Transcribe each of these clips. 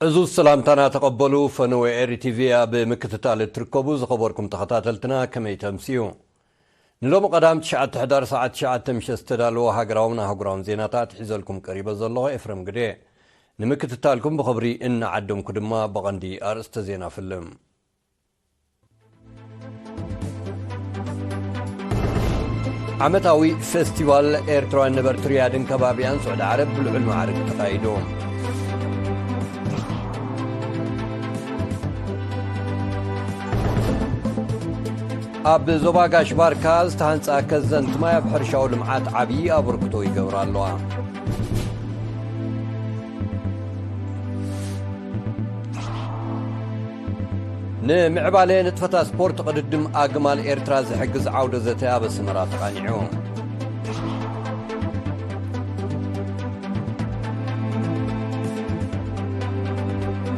እዚ ሰላምታና ተቐበሉ። ፈነወ ኤሪ ቲቪ ኣብ ምክትታል እትርከቡ ዝኸበርኩም ተኸታተልትና ከመይ ተምስዩ? ንሎሚ ቀዳም ትሽዓተ ሕዳር ሰዓት ትሽዓተ ምሸት ዝተዳለወ ሃገራውን ኣህጉራውን ዜናታት ሒዘልኩም ቀሪበ ዘለኹ ኤፍረም ግዴ። ንምክትታልኩም ብኽብሪ እናዓደምኩ ድማ ብቐንዲ ኣርእስተ ዜና ፍልም። ዓመታዊ ፌስቲቫል ኤርትራውያን ነበርቲ ሪያድን ከባቢኣን ስዑዲ ዓረብ ብልዑል ማዕርግ ተኻይዱ። ኣብ ዞባ ጋሽ ባርካ ዝተሃንጻ ከዘንት ማይ ኣብ ሕርሻዊ ልምዓት ዓብዪ ኣበርክቶ ይገብራ ኣለዋ። ንምዕባለ ንጥፈታት ስፖርት ቅድድም ኣግማል ኤርትራ ዝሕግዝ ዓውደ ዘተ ኣብ ኣስመራ ተቓኒዑ።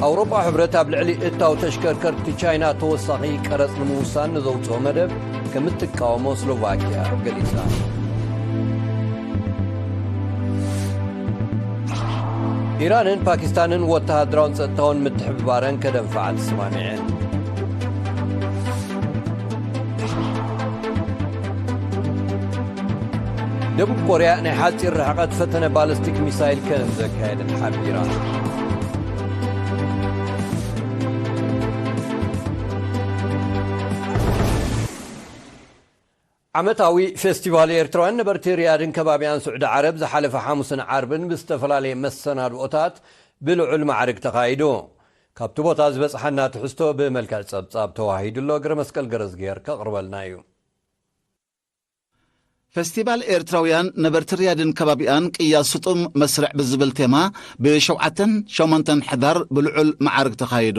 ኣውሮፓ ሕብረት ኣብ ልዕሊ እታው ተሽከርከርቲ ቻይና ተወሳኺ ቀረጽ ንምውሳን ንዘውጽኦ መደብ ከም እትቃወሞ ስሎቫኪያ ገሊጻ። ኢራንን ፓኪስታንን ወተሃደራውን ጸጥታውን ምትሕብባረን ከደንፍዓ ተሰማሚዐን። ደቡብ ኮርያ ናይ ሓጺር ርሕቀት ፈተነ ባለስቲክ ሚሳይል ከም ዘካየደት ሓቢራ። ዓመታዊ ፌስቲቫል ኤርትራውያን ነበርቲ ሪያድን ከባቢኣን ስዑዲ ዓረብ ዝሓለፈ ሓሙስን ዓርብን ብዝተፈላለየ መሰናድኦታት ብልዑል ማዕርግ ተኻይዱ። ካብቲ ቦታ ዝበጽሓና ትሕዝቶ ብመልክዕ ጸብጻብ ተዋሂዱ ኣሎ። እግረ መስቀል ገረዝግሄር ከቕርበልና እዩ። ፌስቲቫል ኤርትራውያን ነበርቲ ሪያድን ከባቢኣን ቅያ ስጡም መስርዕ ብዝብል ቴማ ብሸውዓተን ሸሞንተን ሕዳር ብልዑል መዓርግ ተኻይዱ።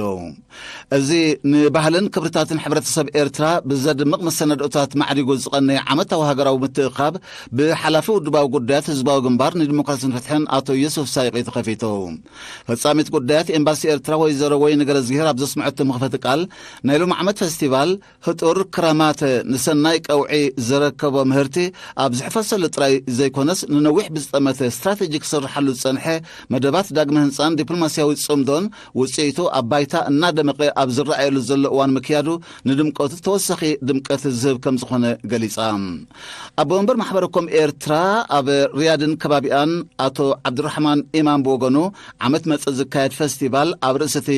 እዚ ንባህልን ክብርታትን ሕብረተሰብ ኤርትራ ብዘድምቕ መሰናድኦታት ማዕሪጉ ዝቐነየ ዓመታዊ ሃገራዊ ምትእኻብ ብሓላፊ ውድባዊ ጉዳያት ህዝባዊ ግንባር ንዲሞክራሲን ፍትሕን ኣቶ ዮሱፍ ሳይቒ ተኸፊቱ። ፈጻሚት ጉዳያት ኤምባሲ ኤርትራ ወይዘሮ ወይኒ ገረዝግሄር ኣብ ዘስምዐቶ መኽፈቲ ቃል፣ ናይ ሎሚ ዓመት ፌስቲቫል ህጡር ክራማት ንሰናይ ቀውዒ ዘረከቦ ምህርቲ ኣብ ዝሕፈሰሉ ጥራይ ዘይኮነስ፣ ንነዊሕ ብዝጠመተ ስትራቴጂ ክስርሓሉ ዝጸንሐ መደባት ዳግመ ህንጻን ዲፕሎማስያዊ ጽምዶን ውጽኢቱ ኣብ ባይታ እናደመቐ ኣብ ዝረኣየሉ ዘሎ እዋን ምክያዱ ንድምቀቱ ተወሳኺ ድምቀት ዝህብ ከም ዝኾነ ገሊጻ። ኣቦ መንበር ማሕበረ ኮም ኤርትራ ኣብ ሪያድን ከባቢኣን ኣቶ ዓብዱራሕማን ኢማም ብወገኑ፣ ዓመት መጽእ ዝካየድ ፌስቲቫል ኣብ ርእሲ እቲ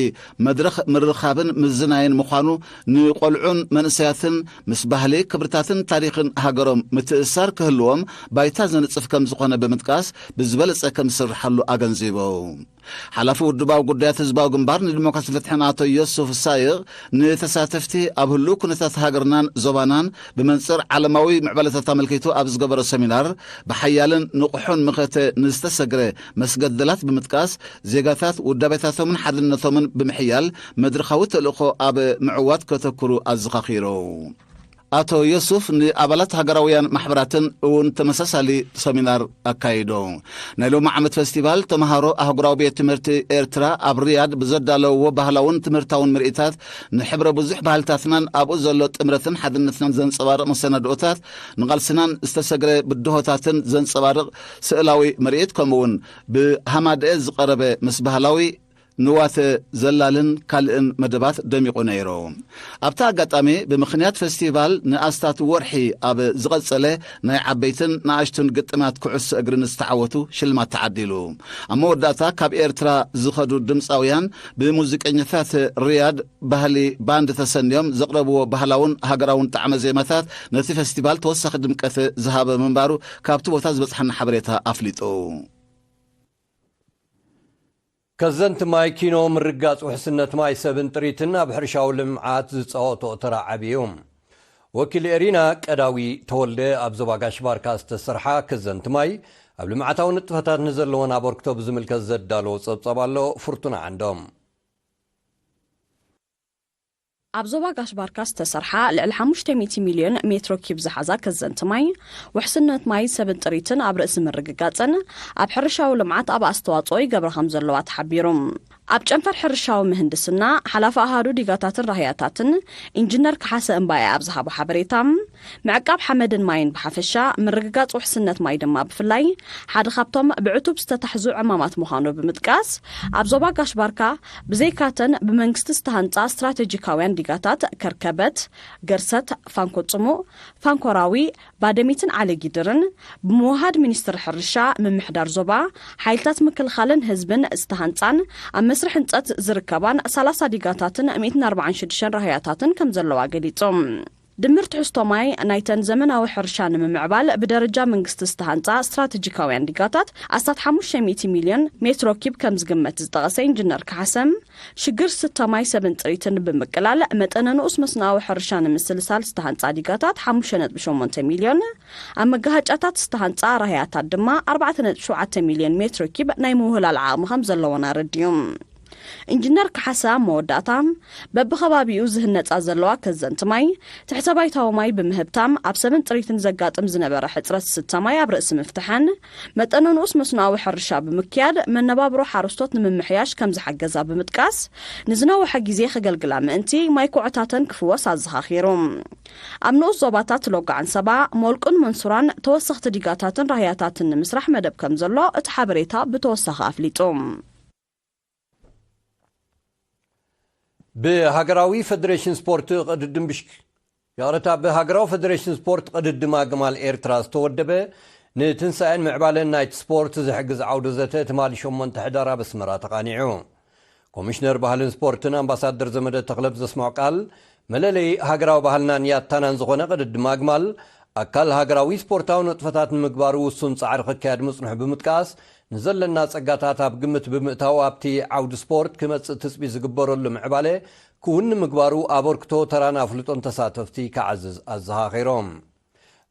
መድረኽ ምርኻብን ምዝናይን ምዃኑ፣ ንቆልዑን መንእሰያትን ምስ ባህሊ፣ ክብርታትን ታሪኽን ሃገሮም ምትእስሳር ክህልዎም ባይታ ዘንጽፍ ከም ዝኾነ ብምጥቃስ፣ ብዝበለጸ ከም ዝስርሓሉ ኣገንዚቡ። ሓላፊ ውድባዊ ጉዳያት ህዝባዊ ግንባር ንዲሞክራሲ ፍትሕን ኣቶ ዮሱፍ ሳይቕ፣ ንተሳተፍቲ ኣብ ህሉው ኩነታት ሃገርናን ዞባናን ብመንጽር ዓለማዊ ምዕባለታት ኣመልኪቱ ኣብ ዝገበሮ ሰሚናር፣ ብሓያልን ንቑሑን ምኸተ ንዝተሰግረ መስገደላት ብምጥቃስ፣ ዜጋታት ውዳቤታቶምን ሓድነቶምን ብምሕያል መድረኻዊ ተልእኾ ኣብ ምዕዋት ከተኩሩ ኣዘኻኺሩ። ኣቶ ዮሱፍ ንኣባላት ሃገራውያን ማሕበራትን እውን ተመሳሳሊ ሰሚናር ኣካይዶ። ናይ ሎሚ ዓመት ፌስቲቫል ተምሃሮ ኣህጉራዊ ቤት ትምህርቲ ኤርትራ ኣብ ሪያድ ብዘዳለውዎ ባህላውን ትምህርታውን ምርኢታት ንሕብረ ብዙሕ ባህልታትናን ኣብኡ ዘሎ ጥምረትን ሓድነትናን ዘንጸባርቕ መሰናድኦታት፣ ንቓልስናን ዝተሰግረ ብድሆታትን ዘንጸባርቕ ስእላዊ ምርኢት፣ ከምኡውን ብሃማደኤ ዝቐረበ ምስ ባህላዊ ንዋተ ዘላልን ካልእን መደባት ደሚቑ ነይሩ። ኣብቲ ኣጋጣሚ፣ ብምኽንያት ፌስቲቫል ንኣስታት ወርሒ ኣብ ዝቐጸለ ናይ ዓበይትን ንኣሽቱን ግጥማት ኩዕሶ እግሪ ንዝተዓወቱ ሽልማት ተዓዲሉ። ኣብ መወዳእታ፣ ካብ ኤርትራ ዝኸዱ ድምጻውያን ብሙዚቀኛታት ሪያድ ባህሊ ባንድ ተሰንዮም ዘቕረብዎ ባህላውን ሃገራውን ጣዕመ ዜማታት ነቲ ፌስቲቫል ተወሳኺ ድምቀት ዝሃበ ምንባሩ ካብቲ ቦታ ዝበጽሓና ሓበሬታ ኣፍሊጡ። ከዘንቲ ማይ ኪኖ ምርጋጽ ውሕስነት ማይ ሰብን ጥሪትን ኣብ ሕርሻዊ ልምዓት ዝጻወቶ ተራ ዓቢ እዩ። ወኪል ኤሪና ቀዳዊ ተወልደ ኣብ ዞባ ጋሽ ባርካ ዝተሰርሓ ከዘንቲ ማይ ኣብ ልምዓታዊ ንጥፈታት ንዘለወን ኣበርክቶ ብዝምልከት ዘዳለዎ ጸብጻብ ኣሎ። ፍርቱና ዓንዶም። ኣብ ዞባ ጋሽ ባርካ ዝተሰርሓ ልዕሊ ሓሙሽተ ሚእቲ ሚልዮን ሜትሮ ኪብ ዝሓዛ ከዘንቲ ማይ፣ ውሕስነት ማይ ሰብን ጥሪትን ኣብ ርእሲ ምርግጋጽን ኣብ ሕርሻዊ ልምዓት ኣብ ኣስተዋጽኦ ይገብራ ከም ዘለዋ ተሓቢሩ። ኣብ ጨንፈር ሕርሻዊ ምህንድስና ሓላፊ ኣሃዱ ዲጋታትን ራህያታትን ኢንጂነር ካሓሰ እምባየ ኣብ ዝሃቦ ሓበሬታ፣ ምዕቃብ ሓመድን ማይን ብሓፈሻ፣ ምርግጋጽ ውሕስነት ማይ ድማ ብፍላይ፣ ሓደ ካብቶም ብዕቱብ ዝተታሕዙ ዕማማት ምዃኑ ብምጥቃስ፣ ኣብ ዞባ ጋሽ ባርካ ብዘይካተን ብመንግስቲ ዝተሃንጻ ስትራቴጂካውያን ዲጋታት ከርከበት፣ ገርሰት፣ ፋንኮ ጽሙእ፣ ፋንኮራዊ፣ ባደሚትን ዓለጊድርን ብምውሃድ ሚኒስትሪ ሕርሻ፣ ምምሕዳር ዞባ፣ ሓይልታት ምክልኻልን ህዝብን ዝተሃንጻን ኣብ መስርሕ ህንጸት ዝርከባን ሰላሳ ዲጋታትን ሚእትን ኣርባዓን ሽዱሽተን ራህያታትን ከም ዘለዋ ገሊጹ። ድምር ትሕዝቶ ማይ ናይተን ዘመናዊ ሕርሻ ንምምዕባል ብደረጃ መንግስቲ ዝተሃንጻ ስትራቴጂካውያን ዲጋታት ኣስታት ሓሙሽተ ሚእቲ ሚልዮን ሜትሮ ኪብ ከም ዝግመት ዝጠቐሰ ኢንጂነር ካሓሰም፣ ሽግር ስተ ማይ ሰብን ጥሪትን ብምቅላል መጠነ ንኡስ መስኖኣዊ ሕርሻ ንምስልሳል ዝተሃንጻ ዲጋታት ሓሙሽተ ነጥቢ ሸሞንተ ሚልዮን፣ ኣብ መጋሃጫታት ዝተሃንጻ ራህያታት ድማ ኣርባዕተ ነጥቢ ሸውዓተ ሚልዮን ሜትሮ ኪብ ናይ ምውህላል ዓቕሚ ከም ዘለዎን ኣረዲኡ። ኢንጂነር ካሓሳ ኣብ መወዳእታ፣ በብኸባቢኡ ዝህነጻ ዘለዋ ከዘንቲ ማይ ትሕተ ባይታዊ ማይ ብምህብታም ኣብ ሰብን ጥሪትን ዘጋጥም ዝነበረ ሕጽረት ስተ ማይ ኣብ ርእሲ ምፍትሐን መጠነ ንኡስ መስኖኣዊ ሕርሻ ብምክያድ መነባብሮ ሓረስቶት ንምምሕያሽ ከም ዝሓገዛ ብምጥቃስ፣ ንዝነውሐ ግዜ ከገልግላ ምእንቲ ማይ ኩዕታተን ክፍወስ ኣዘኻኺሩ። ኣብ ንኡስ ዞባታት ሎጋ ዓንሰባ፣ ሞልቁን መንሱራን ተወሰኽቲ ዲጋታትን ራህያታትን ንምስራሕ መደብ ከም ዘሎ እቲ ሓበሬታ ብተወሳኺ ኣፍሊጡ። ብሃገራዊ ፈደሬሽን ስፖርት ቅድድም ብሽክ-፣ ይቕረታ፣ ብሃገራዊ ፈደሬሽን ስፖርት ቅድድም ኣግማል ኤርትራ ዝተወደበ ንትንሳኤን ምዕባለን ናይቲ ስፖርት ዝሕግዝ ዓውደ ዘተ ትማሊ ሸሞንተ ሕዳር ኣብ ኣስመራ ተቓኒዑ። ኮሚሽነር ባህልን ስፖርትን ኣምባሳደር ዘመደ ተኽለ ብዘስምዖ ቃል፣ መለለዪ ሃገራዊ ባህልናን ያታናን ዝኾነ ቅድድም ኣግማል፣ ኣካል ሃገራዊ ስፖርታዊ ንጥፈታት ንምግባሩ ውሱን ጻዕሪ ክካየድ ምጽንሑ ብምጥቃስ፣ ንዘለና ጸጋታት ኣብ ግምት ብምእታው ኣብቲ ዓውዲ ስፖርት ክመጽእ ትጽቢት ዝግበረሉ ምዕባለ ክውን ንምግባሩ ኣበርክቶ፣ ተራን ኣፍልጦን ተሳተፍቲ ክዓዝዝ ኣዘኻኺሮም።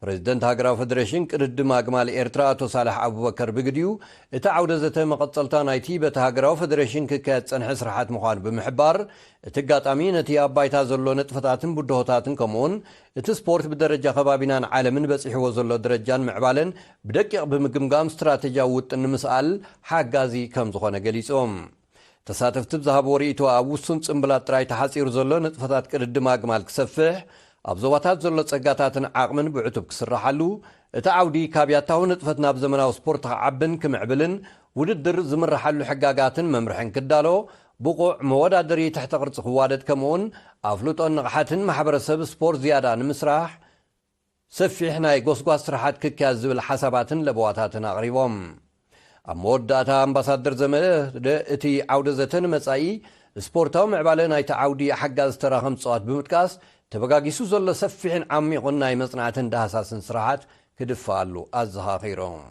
ፕሬዝደንት ሃገራዊ ፈደሬሽን ቅድድም ኣግማል ኤርትራ ኣቶ ሳልሕ ኣቡበከር ብግዲኡ፣ እቲ ዓውደ ዘተ መቐጸልታ ናይቲ በቲ ሃገራዊ ፈደሬሽን ክካየድ ዝጸንሐ ስራሓት ምዃኑ ብምሕባር፣ እቲ ኣጋጣሚ ነቲ ኣብ ባይታ ዘሎ ንጥፈታትን ብድሆታትን ከምኡውን እቲ ስፖርት ብደረጃ ከባቢናን ዓለምን በጺሕዎ ዘሎ ደረጃን ምዕባለን ብደቂቕ ብምግምጋም ስትራተጂያዊ ውጥን ንምስኣል ሓጋዚ ከም ዝኾነ ገሊጾም። ተሳተፍቲ ብዝሃብዎ ርእይቶ ኣብ ውሱን ጽምብላት ጥራይ ተሓጺሩ ዘሎ ንጥፈታት ቅድድም ኣግማል ክሰፍሕ፣ ኣብ ዞባታት ዘሎ ጸጋታትን ዓቕምን ብዕቱብ ክስራሓሉ፣ እቲ ዓውዲ ካብ ያታዊ ንጥፈት ናብ ዘመናዊ ስፖርት ክዓብን ክምዕብልን ውድድር ዝምርሓሉ ሕጋጋትን መምርሕን ክዳሎ፣ ብቑዕ መወዳደሪ ትሕተ ቅርጺ ክዋደድ ከምኡውን ኣፍልጦን ንቕሓትን ማሕበረሰብ ስፖርት ዝያዳ ንምስራሕ ሰፊሕ ናይ ጎስጓስ ስራሓት ክካየድ ዝብል ሓሳባትን ለበዋታትን ኣቕሪቦም። ኣብ መወዳእታ ኣምባሳደር ዘመደ እቲ ዓውደ ዘተ ንመጻኢ ስፖርታዊ ምዕባለ ናይቲ ዓውዲ ሓጋዚ ተራ ከም ዝጻወት ብምጥቃስ፣ ተበጋጊሱ ዘሎ ሰፊሕን ዓሚቑን ናይ መጽናዕትን ዳህሳስን ስራሓት ክድፈኣሉ ኣዘኻኺሮም።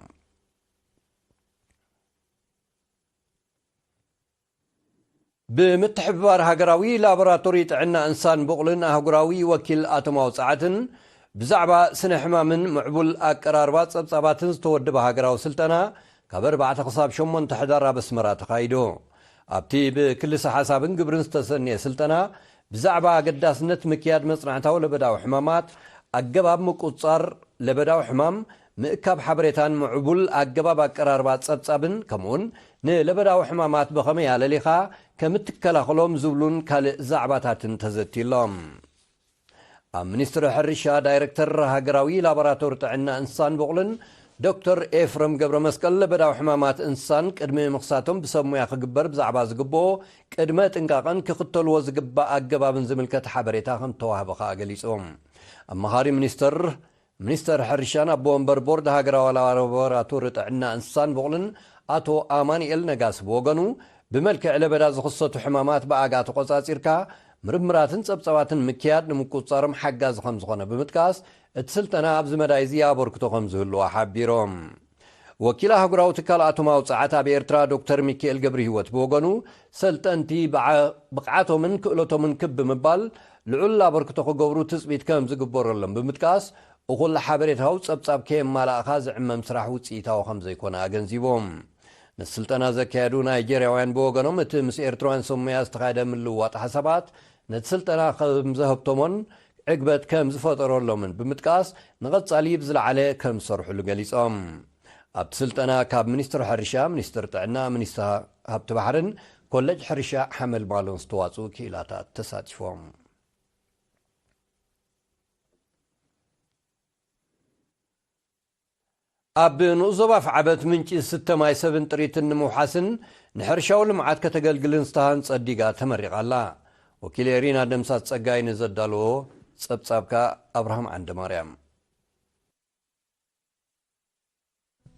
ብምትሕብባር ሃገራዊ ላቦራቶሪ ጥዕና እንስሳን ብቑልን ኣህጉራዊ ወኪል ኣቶማዊ ጸዓትን ብዛዕባ ስነ ሕማምን ምዕቡል ኣቀራርባ ጸብጻባትን ዝተወደበ ሃገራዊ ስልጠና ካብ ኣርባዕተ ክሳብ ሸሞንተ ሕዳር ኣብ ኣስመራ ተኻይዱ። ኣብቲ ብክልሰ ሓሳብን ግብርን ዝተሰንየ ስልጠና ብዛዕባ ኣገዳስነት ምክያድ መጽናዕታዊ ለበዳዊ ሕማማት፣ ኣገባብ ምቁጽጻር ለበዳዊ ሕማም፣ ምእካብ ሓበሬታን ምዕቡል ኣገባብ ኣቀራርባ ጸብጻብን፣ ከምኡውን ንለበዳዊ ሕማማት ብኸመይ ኣለሊኻ ከም እትከላኸሎም ዝብሉን ካልእ ዛዕባታትን ተዘትዩሎም። ኣብ ሚኒስትሪ ሕርሻ ዳይሬክተር ሃገራዊ ላቦራቶሪ ጥዕና እንስሳን በቑልን ዶክተር ኤፍረም ገብረ መስቀል፣ ለበዳዊ ሕማማት እንስሳን ቅድሚ ምኽሳቶም ብሰብ ሙያ ክግበር ብዛዕባ ዝግብኦ ቅድመ ጥንቃቐን ክኽተልዎ ዝግባእ ኣገባብን ዝምልከት ሓበሬታ ከም ተዋህበ ከኣ ገሊጾም። ኣማኻሪ ሚኒስትር፣ ሚኒስተር ሕርሻን ኣቦ ወንበር ቦርድ ሃገራዊ ላቦራቶሪ ጥዕና እንስሳን በቑልን ኣቶ ኣማኑኤል ነጋሲ ብወገኑ፣ ብመልክዕ ለበዳ ዝኽሰቱ ሕማማት ብኣጋ ተቖጻጺርካ ምርምራትን ጸብጻባትን ምክያድ ንምቁጽጻሮም ሓጋዚ ከም ዝኾነ ብምጥቃስ፣ እቲ ስልጠና ኣብዚ መዳይ እዚ ኣበርክቶ ከም ዝህልዎ ሓቢሮም። ወኪል ኣህጉራዊ ትካል ኣቶማዊ ጸዓት ኣብ ኤርትራ ዶክተር ሚካኤል ገብረሂወት ብወገኑ፣ ሰልጠንቲ ብዓ-፣ ብቕዓቶምን ክእለቶምን ክብ ብምባል ልዑል ኣበርክቶ ክገብሩ ትጽቢት ከም ዝግበረሎም ብምጥቃስ፣ እኹል ሓበሬታዊ ጸብጻብ ከየማላእኻ ዝዕመም ስራሕ ውጽኢታዊ ከም ዘይኮነ ኣገንዚቦም። ነቲ ስልጠና ዘካየዱ ናይጀርያውያን ብወገኖም፣ እቲ ምስ ኤርትራውያን ሰብ ሞያ ዝተኻየደ ምልውዋጥ ሓሳባት ነቲ ስልጠና ከም ዘሀብተሞን ዕግበት ከም ዝፈጠረሎምን ብምጥቃስ፣ ንቐጻሊ ብዝለዓለ ከም ዝሰርሕሉ ገሊጾም። ኣብቲ ስልጠና ካብ ሚኒስትሪ ሕርሻ፣ ሚኒስትሪ ጥዕና፣ ሚኒስትሪ ሃብቲ ባሕርን ኮለጅ ሕርሻ ሓመልማሎን ዝተዋፅኡ ክኢላታት ተሳቲፎም። ኣብ ንኡስ ዞባ ኣፍዓበት ምንጪ ዝስተ ማይ ሰብን ጥሪትን ንምውሓስን ንሕርሻዊ ልምዓት ከተገልግልን ዝተሃንጸት ዲጋ ተመሪቓ ኣላ። ወኪል ኤሪና ደምሳት ጸጋይ ንዘዳለዎ ጸብጻብካ ኣብርሃም ዓንደማርያም።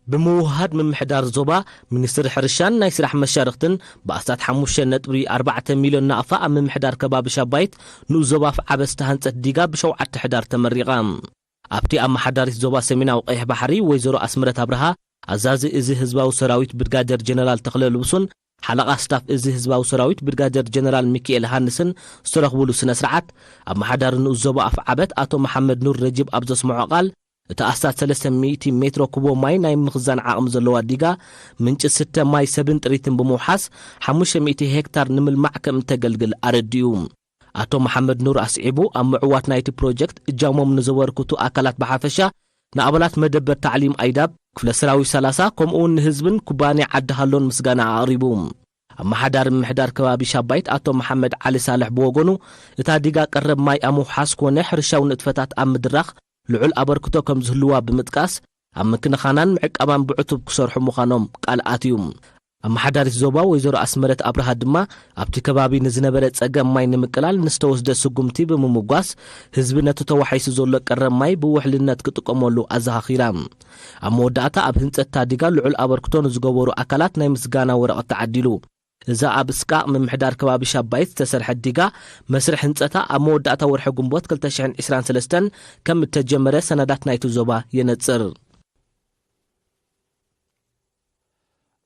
ብምውህሃድ ምምሕዳር ዞባ፣ ሚኒስትሪ ሕርሻን ናይ ስራሕ መሻርኽትን ብኣስታት ሓሙሽተ ነጥቢ ኣርባዕተ ሚልዮን ናቕፋ ኣብ ምምሕዳር ከባቢ ሻባይት ንኡስ ዞባ ኣፍዓበት ዝተሃንጸት ዲጋ ብሸውዓተ ሕዳር ተመሪቓ። ኣብቲ ኣመሓዳሪት ዞባ ሰሜናዊ ቀይሕ ባሕሪ ወይዘሮ ኣስመረት ኣብርሃ፣ ኣዛዚ እዚ ህዝባዊ ሰራዊት ብርጋዴር ጀነራል ተኽለ ልብሱን ሓለቓ ስታፍ እዚ ህዝባዊ ሰራዊት ብርጋዴር ጀነራል ሚኪኤል ሃንስን ዝተረኽቡሉ ስነ ስርዓት፣ ኣመሓዳሪ ንኡስ ዞባ ኣፍዓበት ኣቶ መሓመድ ኑር ረጂብ ኣብ ዘስምዖ ቃል፣ እቲ ኣስታት ሰለስተ ሚእቲ ሜትሮ ኩቦ ማይ ናይ ምኽዛን ዓቕሚ ዘለዋ ዲጋ፣ ምንጪ ስተ ማይ ሰብን ጥሪትን ብምውሓስ፣ ሓሙሽተ ሚእቲ ሄክታር ንምልማዕ ከም እተገልግል ኣረዲኡ። ኣቶ መሓመድ ኑር ኣስዒቡ፣ ኣብ ምዕዋት ናይቲ ፕሮጀክት እጃሞም ንዘበርክቱ ኣካላት ብሓፈሻ፣ ንኣባላት መደበር ታዕሊም ኣይዳብ፣ ክፍለ ሰራዊት ሰላሳ፣ ከምኡውን ንህዝብን ኩባንያ ዓዲ ሃሎን ምስጋና ኣቕሪቡ። ኣመሓዳሪ ምምሕዳር ከባቢ ሻባይት ኣቶ መሓመድ ዓሊ ሳልሕ ብወገኑ፣ እታ ዲጋ ቀረብ ማይ ኣብ ምውሓስ ኮነ ሕርሻዊ ንጥፈታት ኣብ ምድራኽ ልዑል ኣበርክቶ ከም ዝህልዋ ብምጥቃስ፣ ኣብ ምክንኻናን ምዕቃባን ብዕቱብ ክሰርሑ ምዃኖም ቃል ኣትዩ። ኣመሓዳሪት ዞባ ወይዘሮ ኣስመረት ኣብርሃ ድማ፣ ኣብቲ ከባቢ ንዝነበረ ጸገም ማይ ንምቅላል ንዝተወስደ ስጉምቲ ብምምጓስ፣ ህዝቢ ነቲ ተዋሒሱ ዘሎ ቀረብ ማይ ብውሕልነት ክጥቀመሉ ኣዘኻኺራ። ኣብ መወዳእታ፣ ኣብ ህንጸት እታ ዲጋ ልዑል ኣበርክቶ ንዝገበሩ ኣካላት ናይ ምስጋና ወረቐት ተዓዲሉ። እዛ ኣብ እስቃቕ ምምሕዳር ከባቢ ሻባይት ዝተሰርሐት ዲጋ፣ መስርሕ ህንጸታ ኣብ መወዳእታ ወርሒ ግንቦት ክልተ ሽሕን ዕስራን ሰለስተን ከም እተጀመረ ሰነዳት ናይቲ ዞባ የነጽር።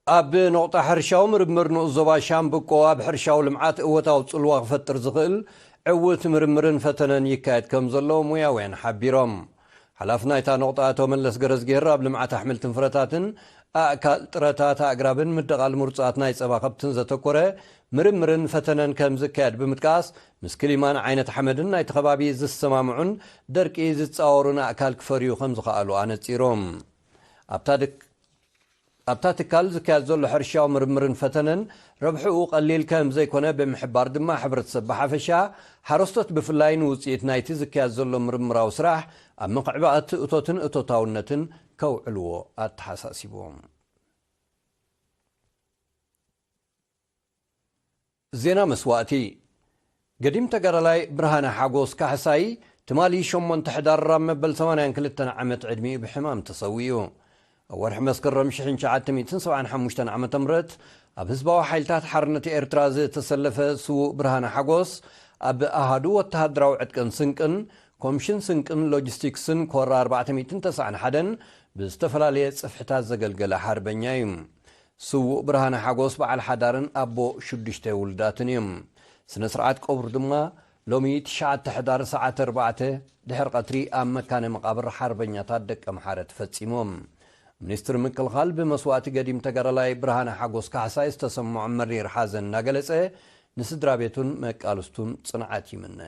ኣብ ነቑጣ ሕርሻዊ ምርምር ንኡስ ዞባ ሻምብቆ፣ ኣብ ሕርሻዊ ልምዓት እወታዊ ጽልዋ ክፈጥር ዝኽእል ዕዉት ምርምርን ፈተነን ይካየድ ከም ዘሎ ሙያውያን ሓቢሮም። ሓላፊ ናይታ ነቑጣ ኣቶ መለስ ገረዝጌር፣ ኣብ ልምዓት ኣሕምልትን ፍረታትን ኣእካል ጥረታት ኣግራብን ምድቓል ምሩጻት ናይ ጸባ ከብትን ዘተኮረ ምርምርን ፈተነን ከም ዝካየድ ብምጥቃስ፣ ምስ ክሊማን ዓይነት ሓመድን ናይቲ ከባቢ ዝሰማምዑን ደርቂ ዝጻወሩን ኣእካል ክፈርዩ ከም ዝኸኣሉ ኣነጺሮም። ኣብታ ድክ-፣ ኣብታ ትካል ዝካየድ ዘሎ ሕርሻዊ ምርምርን ፈተነን ረብሕኡ ቀሊል ከም ዘይኮነ ብምሕባር ድማ፣ ሕብረተሰብ ብሓፈሻ፣ ሓረስቶት ብፍላይ ንውጽኢት ናይቲ ዝካየድ ዘሎ ምርምራዊ ስራሕ ኣብ ምኽዕባት እቶትን እቶታውነትን ከውዕልዎ ኣተሓሳሲቦም። ዜና መስዋእቲ። ገዲም ተጋዳላይ ብርሃነ ሓጎስ ካሕሳይ ትማሊ ሸሞንተ ሕዳር ኣብ መበል ሰማንያን ክልተን ዓመት ዕድሚኡ ብሕማም ተሰዊኡ። ኣብ ወርሒ መስከረም ሽሕን ትሽዓተ ሚእትን ሰብዓን ሓሙሽተን ዓመተ ምህረት ኣብ ህዝባዊ ሓይልታት ሓርነት ኤርትራ ዝተሰለፈ ስዉእ ብርሃነ ሓጎስ፣ ኣብ ኣሃዱ ወተሃደራዊ ዕጥቅን ስንቅን፣ ኮምሽን ስንቅን ሎጂስቲክስን ኮር ኣርባዕተ ሚእትን ተስዓን ሓደን ብዝተፈላለየ ጽፍሕታት ዘገልገለ ሓርበኛ እዩ። ስዉእ ብርሃነ ሓጎስ በዓል ሓዳርን ኣቦ ሽዱሽተ ውሉዳትን እዮም። ስነ ስርዓት ቀብሩ ድማ ሎሚ ትሽዓተ ሕዳር ሰዓት ኣርባዕተ ድሕሪ ቀትሪ ኣብ መካነ መቓብር ሓርበኛታት ደቀምሓረ ተፈጺሞም። ሚኒስትሪ ምክልኻል ብመስዋእቲ ገዲም ተጋዳላይ ብርሃነ ሓጎስ ካሕሳይ ዝተሰምዖ መሪር ሓዘን እናገለጸ፣ ንስድራ ቤቱን መቃልስቱን ጽንዓት ይምነ።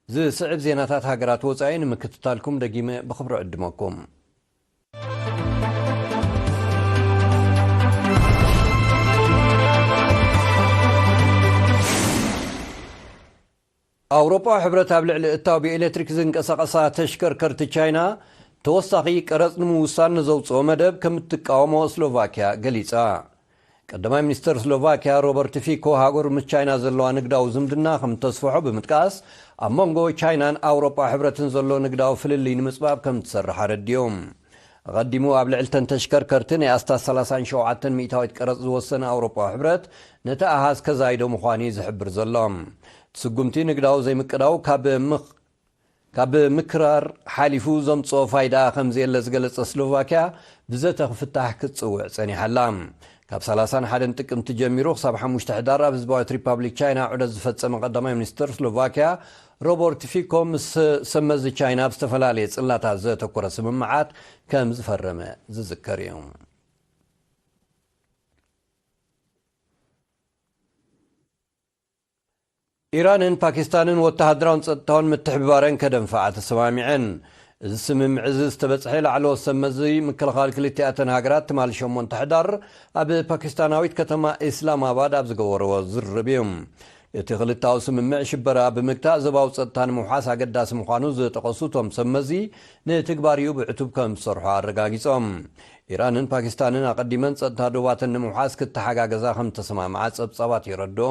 ዝስዕብ ዜናታት ሃገራት ወጻኢ ንምክትታልኩም ደጊመ ብኽብሪ ዕድመኩም። ኣውሮጳዊ ሕብረት ኣብ ልዕሊ እታው ብኤሌክትሪክ ዝንቀሳቐሳ ተሽከርከርቲ ቻይና ተወሳኺ ቀረጽ ንምውሳን ንዘውጽኦ መደብ ከም እትቃወሞ ስሎቫኪያ ገሊጻ። ቀዳማይ ሚኒስተር ስሎቫኪያ ሮበርት ፊኮ፣ ሃገሩ ምስ ቻይና ዘለዋ ንግዳዊ ዝምድና ከም እተስፍሖ ብምጥቃስ፣ ኣብ መንጎ ቻይናን ኣውሮጳ ሕብረትን ዘሎ ንግዳዊ ፍልልይ ንምጽባብ ከም እትሰርሕ ኣረዲኦም። ኣቐዲሙ ኣብ ልዕሊ ተን ተሽከርከርቲ ናይ ኣስታት ሰላሳን ሸውዓተን ሚእታዊት ቀረጽ ዝወሰነ ኣውሮጳዊ ሕብረት፣ ነቲ ኣሃዝ ከዛይዶ ምዃኑ እዩ ዝሕብር ዘሎ። እቲ ስጉምቲ ንግዳዊ ዘይምቅዳው ካብ ምኽ-፣ ካብ ምክራር ሓሊፉ ዘምጽኦ ፋይዳ ከም ዘየለ ዝገለጸ ስሎቫኪያ፣ ብዘተ ክፍታሕ ክትጽውዕ ጸኒሓ ኣላ። ካብ ሰላሳን ሓደን ጥቅምቲ ጀሚሩ ክሳብ ሓሙሽተ ሕዳር ኣብ ህዝባዊት ሪፓብሊክ ቻይና ዑደት ዝፈጸመ ቀዳማይ ሚኒስትር ስሎቫኪያ ሮበርት ፊኮ፣ ምስ ሰመዚ ቻይና ኣብ ዝተፈላለየ ጽላታት ዘተኮረ ስምምዓት ከም ዝፈረመ ዝዝከር እዩ። ኢራንን ፓኪስታንን ወተሃደራውን ጸጥታውን ምትሕብባረን ከደንፍዓ ተሰማሚዐን። እዚ ስምምዕ እዚ ዝተበጽሐ ላዕለዎት ሰብ መዚ ምክልኻል ክልቲኣተን ሃገራት ትማሊ ሸሞንተ ሕዳር ኣብ ፓኪስታናዊት ከተማ ኢስላማባድ ኣብ ዝገበርዎ ዝርርብ እዩ። እቲ ክልታዊ ስምምዕ ሽበራ ብምግታእ ዞባዊ ጸጥታ ንምውሓስ ኣገዳሲ ምዃኑ ዝጠቐሱ እቶም ሰብ መዚ፣ ንትግባሪኡ ብዕቱብ ከም ዝሰርሑ ኣረጋጊጾም። ኢራንን ፓኪስታንን ኣቐዲመን ጸጥታ ዶባተን ንምውሓስ ክተሓጋገዛ ከም ዝተሰማምዓ ጸብጻባት የረድኡ።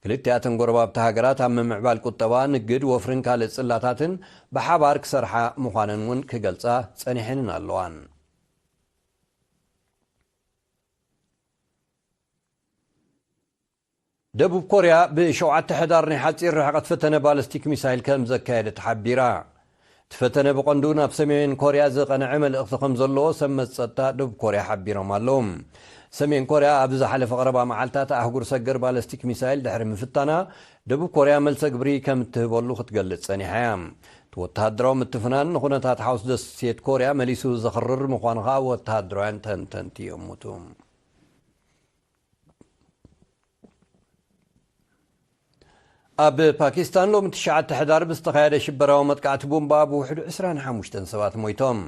ክልቲኣተን ጎረባብቲ ሃገራት ኣብ ምምዕባል ቁጠባ፣ ንግድ፣ ወፍርን ካልእ ጽላታትን ብሓባር ክሰርሓ ምዃነን እውን ክገልጻ ጸኒሐንን ኣለዋን። ደቡብ ኮርያ ብሸውዓተ ሕዳር ናይ ሓጺር ርሕቀት ፈተነ ባለስቲክ ሚሳይል ከም ዘካየደት ሓቢራ። እቲ ፈተነ ብቐንዱ ናብ ሰሜን ኮርያ ዝቐንዐ መልእኽቲ ከም ዘለዎ ሰብ መዚ ጸጥታ ደቡብ ኮርያ ሓቢሮም ኣለዉ። ሰሜን ኮርያ ኣብ ዝሓለፈ ቀረባ መዓልታት ኣህጉር ሰገር ባለስቲክ ሚሳይል ድሕሪ ምፍታና፣ ደቡብ ኮርያ መልሰ ግብሪ ከም እትህበሉ ክትገልጽ ጸኒሓ እያ። እቲ ወተሃደራዊ ምትፍናን ንኹነታት ሓውስ ደሴት ኮርያ መሊሱ ዘኽርር ምዃኑ ከኣ ወተሃደራውያን ተንተንቲ ይእምቱ። ኣብ ፓኪስታን ሎሚ ትሽዓተ ሕዳር ብዝተኻየደ ሽበራዊ መጥቃዕቲ ቡምባ ብውሕዱ ዕስራን ሓሙሽተን ሰባት ሞይቶም።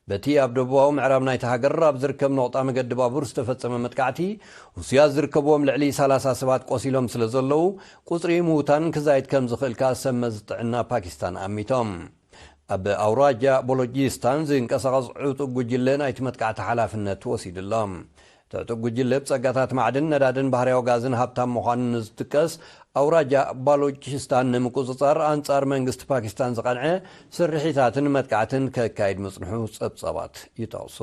በቲ ኣብ ደቡባዊ ምዕራብ ናይቲ ሃገር ኣብ ዝርከብ ነቑጣ መገዲ ባቡር ዝተፈጸመ መጥቃዕቲ፣ ህሱያት ዝርከብዎም ልዕሊ ሰላሳ ሰባት ቆሲሎም ስለ ዘለዉ፣ ቁጽሪ ምዉታን ክዛይድ ከም ዝኽእል ከኣ ሰብ መዚ ጥዕና ፓኪስታን ኣሚቶም። ኣብ ኣውራጃ ቦሎጂስታን ዝንቀሳቐስ ዕጡቕ ጉጅለ ናይቲ መጥቃዕቲ ሓላፍነት ወሲዱ ኣሎ። እቲ ዕጡቕ ጉጅለ ብጸጋታት ማዕድን፣ ነዳድን ባህርያዊ ጋዝን ሃብታም ምዃኑ ንዝጥቀስ ኣውራጃ ባሎቺስታን ንምቁጽጻር፣ ኣንጻር መንግስቲ ፓኪስታን ዝቐንዐ ስርሒታትን መጥቃዕትን ከካይድ ምጽንሑ ጸብጻባት ይጠቕሱ።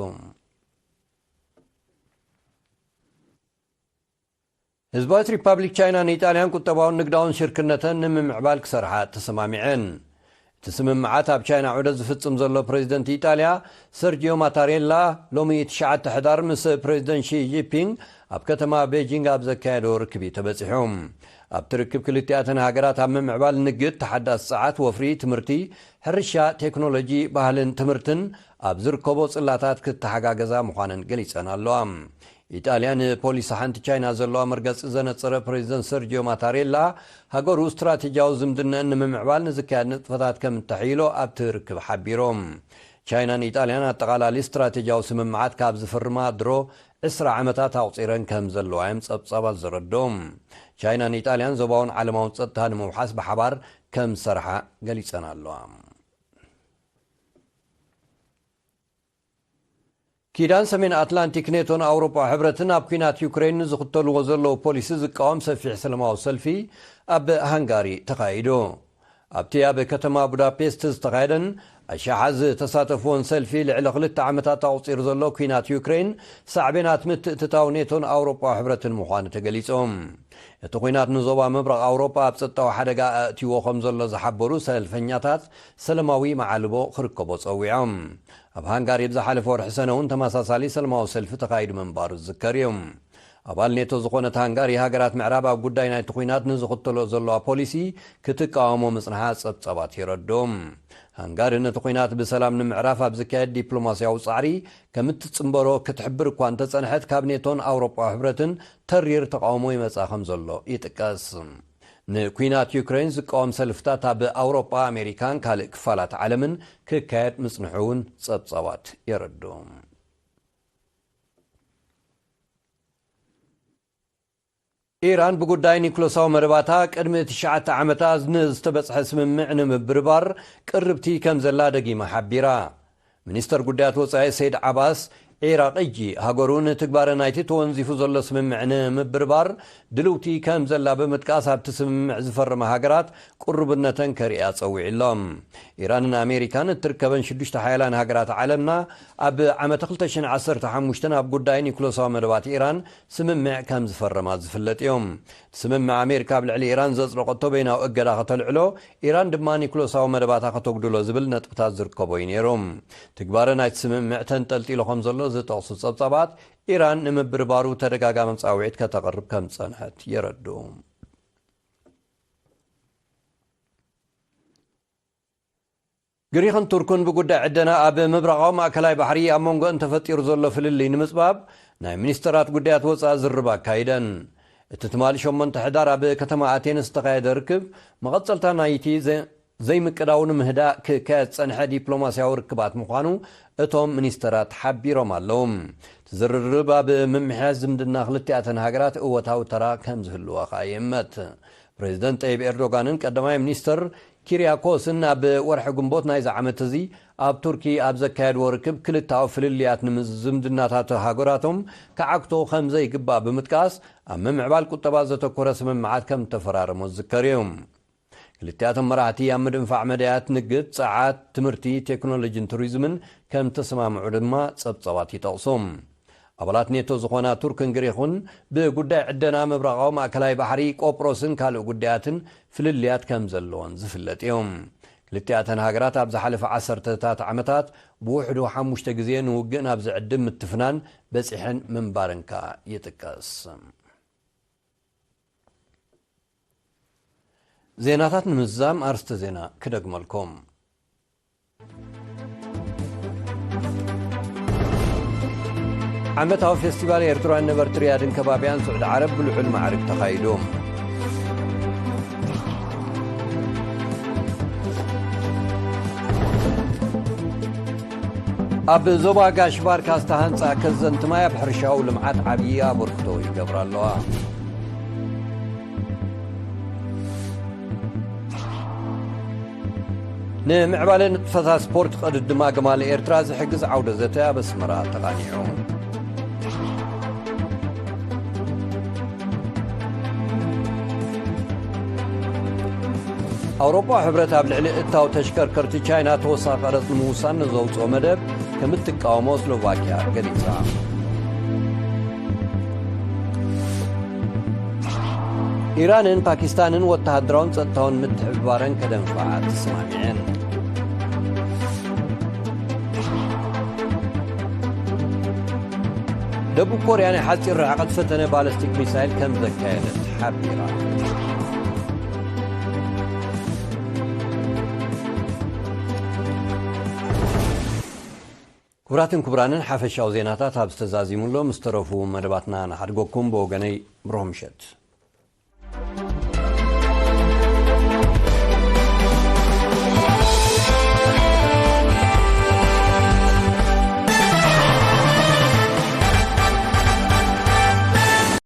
ህዝባዊት ሪፓብሊክ ቻይና ንኢጣልያን ቁጠባውን ንግዳውን ሽርክነተን ንምምዕባል ክሰርሓ ተሰማሚዐን። እቲ ስምምዓት ኣብ ቻይና ዑደት ዝፍጽም ዘሎ ፕሬዚደንት ኢጣልያ ሰርጂዮ ማታሬላ፣ ሎሚ ትሽዓተ ሕዳር ምስ ፕሬዚደንት ሺ ጂንፒንግ ኣብ ከተማ ቤጂንግ ኣብ ዘካየዶ ርክብ እዩ ተበጺሑ። ኣብቲ ርክብ ክልቲኣተን ሃገራት ኣብ ምምዕባል ንግድ፣ ተሓዳሲ ጸዓት፣ ወፍሪ፣ ትምህርቲ፣ ሕርሻ፣ ቴክኖሎጂ፣ ባህልን ትምህርትን ኣብ ዝርከቦ ጽላታት ክተሓጋገዛ ምዃነን ገሊጸን ኣለዋ። ኢጣልያ ንፖሊሲ ሓንቲ ቻይና ዘለዋ መርገጺ ዘነጸረ ፕሬዚደንት ሰርጂዮ ማታሬላ፣ ሃገሩ ስትራቴጂያዊ ዝምድናን ንምምዕባል ንዝካየድ ንጥፈታት ከም እተሕይሎ ኣብቲ ርክብ ሓቢሮም። ቻይናን ኢጣልያን ኣጠቓላሊ ስትራቴጂያዊ ስምምዓት ካብ ዝፍርማ ድሮ ዕስራ ዓመታት ኣቑጺረን ከም ዘለዋ እዮም ጸብጻባት ዘረድኡ። ቻይናን ኢጣልያን ዞባውን ዓለማውን ጸጥታ ንምውሓስ ብሓባር ከም ዝሰርሓ ገሊጸን ኣለዋ። ኪዳን ሰሜን ኣትላንቲክ ኔቶን ኣውሮጳ ሕብረትን ኣብ ኲናት ዩክሬን ንዝኽተልዎ ዘለዉ ፖሊሲ ዝቃወም ሰፊሕ ሰላማዊ ሰልፊ ኣብ ሃንጋሪ ተኻይዱ። ኣብቲ ኣብ ከተማ ቡዳፔስት ዝተኻየደን ኣሽሓት ዝተሳተፍዎን ሰልፊ፣ ልዕሊ ክልተ ዓመታት ኣቑጺሩ ዘሎ ኲናት ዩክሬን ሳዕቤናት ምትእትታው ኔቶን ኣውሮጳ ሕብረትን ምዃኑ ተገሊጹ። እቲ ኲናት ንዞባ ምብራቕ ኣውሮጳ ኣብ ጸጥታዊ ሓደጋ ኣእትይዎ ከም ዘሎ ዝሓበሩ ሰልፈኛታት፣ ሰላማዊ መዓልቦ ክርከቦ ጸዊዖም። ኣብ ሃንጋሪ ብዝሓለፈ ወርሒ ሰነ እውን ተመሳሳሊ ሰላማዊ ሰልፊ ተኻይዱ ምንባሩ ዝዝከር እዩ። ኣባል ኔቶ ዝኾነት ሃንጋሪ፣ ሃገራት ምዕራብ ኣብ ጉዳይ ናይቲ ኲናት ንዝኽተሎ ዘለዋ ፖሊሲ ክትቃወሞ ምጽንሓ ጸብጻባት የረድኡ። ሃንጋሪ ነቲ ኲናት ብሰላም ንምዕራፍ ኣብ ዝካየድ ዲፕሎማስያዊ ጻዕሪ ከም እትጽንበሮ ክትሕብር እኳ እንተጸንሐት፣ ካብ ኔቶን ኣውሮጳዊ ሕብረትን ተሪር ተቓውሞ ይመጽኣ ከም ዘሎ ይጥቀስ። ንኲናት ዩክሬን ዝቃወም ሰልፍታት ኣብ ኣውሮጳ፣ ኣሜሪካን ካልእ ክፋላት ዓለምን ክካየድ ምጽንሑ እውን ጸብጻባት የረድኡ። ኢራን ብጉዳይ ኒኩለሳዊ መደባታ ቅድሚ ትሽዓተ ዓመታት ንዝተበጽሐ ስምምዕ ንምብርባር ቅርብቲ ከም ዘላ ደጊማ ሓቢራ። ሚኒስተር ጉዳያት ወጻኢ ሰይድ ዓባስ፣ ዒራቕ እጂ ሃገሩ ንትግባረ ናይቲ ተወንዚፉ ዘሎ ስምምዕ ንምብርባር ድልውቲ ከም ዘላ ብምጥቃስ፣ ኣብቲ ስምምዕ ዝፈርማ ሃገራት ቅሩብነተን ከርእያ ጸዊዑ ኣሎ። ኢራንን ኣሜሪካን እትርከበን ሽዱሽተ ሓያላን ሃገራት ዓለምና፣ ኣብ ዓመተ ክልተ ሽሕን ዓሰርተ ሓሙሽተን ኣብ ጉዳይ ኒኩለሳዊ መደባት ኢራን ስምምዕ ከም ዝፈረማ ዝፍለጥ እዩ። እቲ ስምምዕ፣ ኣሜሪካ ኣብ ልዕሊ ኢራን ዘጽደቐቶ በይናዊ እገዳ ከተልዕሎ፣ ኢራን ድማ ኒኩለሳዊ መደባታ ከተጉድሎ ዝብል ነጥብታት ዝርከቦ እዩ ነይሩ። ትግባረ ናይቲ ስምምዕ ተንጠልጢሉ ከም ዘሎ ዝጠቕሱ ጸብጻባት፣ ኢራን ንምብርባሩ ተደጋጋሚ ጻውዒት ከተቕርብ ከም ዝጸንሐት የረድኡ። ግሪኽን ቱርክን ብጉዳይ ዕደና ኣብ ምብራቓዊ ማእከላይ ባሕሪ ኣብ መንጎአን ተፈጢሩ ዘሎ ፍልልይ ንምጽባብ ናይ ሚኒስተራት ጉዳያት ወጻኢ ዝርርብ ኣካይደን። እቲ ትማሊ ሸሞንተ ሕዳር ኣብ ከተማ ኣቴንስ ዝተኻየደ ርክብ፣ መቐጸልታ ናይቲ ዘ-፣ ዘይምቅዳው ንምህዳእ ክካየድ ዝጸንሐ ዲፕሎማስያዊ ርክባት ምዃኑ እቶም ሚኒስተራት ሓቢሮም ኣለዉ። እቲ ዝርርብ ኣብ ምምሕያሽ ዝምድና ክልቲኣተን ሃገራት እወታዊ ተራ ከም ዝህልዎ ከኣ ይእመት። ፕሬዚደንት ጠይብ ኤርዶጋንን ቀዳማይ ሚኒስተር ኪርያኮስን ኣብ ወርሒ ግንቦት ናይዚ ዓመት እዚ ኣብ ቱርኪ ኣብ ዘካየድዎ ርክብ ክልተኣዊ ፍልልያት ንምዝምድናታት ሃገራቶም ክዓግቶ ከም ዘይግባእ ብምጥቃስ ኣብ ምምዕባል ቁጠባ ዘተኮረ ስምምዓት ከም ተፈራረሙ ዝዝከር እዩ። ክልቲኣቶም መራሕቲ ኣብ ምድንፋዕ መዳያት ንግድ፣ ጸዓት፣ ትምህርቲ፣ ቴክኖሎጂን ቱሪዝምን ከም ተሰማምዑ ድማ ጸብጻባት ይጠቕሱ። ኣባላት ኔቶ ዝኾና ቱርክን ግሪኽን ብጉዳይ ዕደና ምብራቓዊ ማእከላይ ባሕሪ፣ ቆጵሮስን ካልእ ጉዳያትን ፍልልያት ከም ዘለዎን ዝፍለጥ እዩ። ክልቲኣተን ሃገራት ኣብ ዝሓለፈ ዓሰርተታት ዓመታት ብውሕዱ ሓሙሽተ ግዜ ንውግእ ናብ ዝዕድም ምትፍናን በጺሐን ምንባረን ከኣ ይጥቀስ። ዜናታት ንምዝዛም ኣርስተ ዜና ክደግመልኩም። ዓመታዊ ፌስቲቫል ኤርትራውያን ነበርቲ ሪያድን ከባቢያን ስዑዲ ዓረብ ብልዑል ማዕርግ ተኻይዱ። ኣብ ዞባ ጋሽ ባርካ ዝተሃንጻ ከዘንቲ ማይ ኣብ ሕርሻዊ ልምዓት ዓብዪ ኣበርክቶ ይገብራ ኣለዋ። ንምዕባለ ንጥፈታት ስፖርት ቅድድም ኣግማል ኤርትራ ዝሕግዝ ዓውደ ዘተ ኣብ ኣስመራ ተቓኒዑ። ኣውሮፓ ሕብረት ኣብ ልዕሊ እታው ተሽከርከርቲ ቻይና ተወሳኺ ቀረጽ ንምውሳን ንዘውጽኦ መደብ ከም እትቃወሞ ስሎቫኪያ ገሊጻ። ኢራንን ፓኪስታንን ወተሃደራውን ጸጥታውን ምትሕብባረን ከደንፍዓ ተሰማሚዐን። ደቡብ ኮርያ ናይ ሓጺር ርሕቀት ፈተነ ባለስቲክ ሚሳይል ከም ዘካየደት ሓቢራ። ክቡራትን ክቡራንን፣ ሓፈሻዊ ዜናታት ኣብ ዝተዛዚሙሎ ምስ ተረፉ መደባትና ንሓድገኩም። ብወገነይ ብሩኽ ምሸት።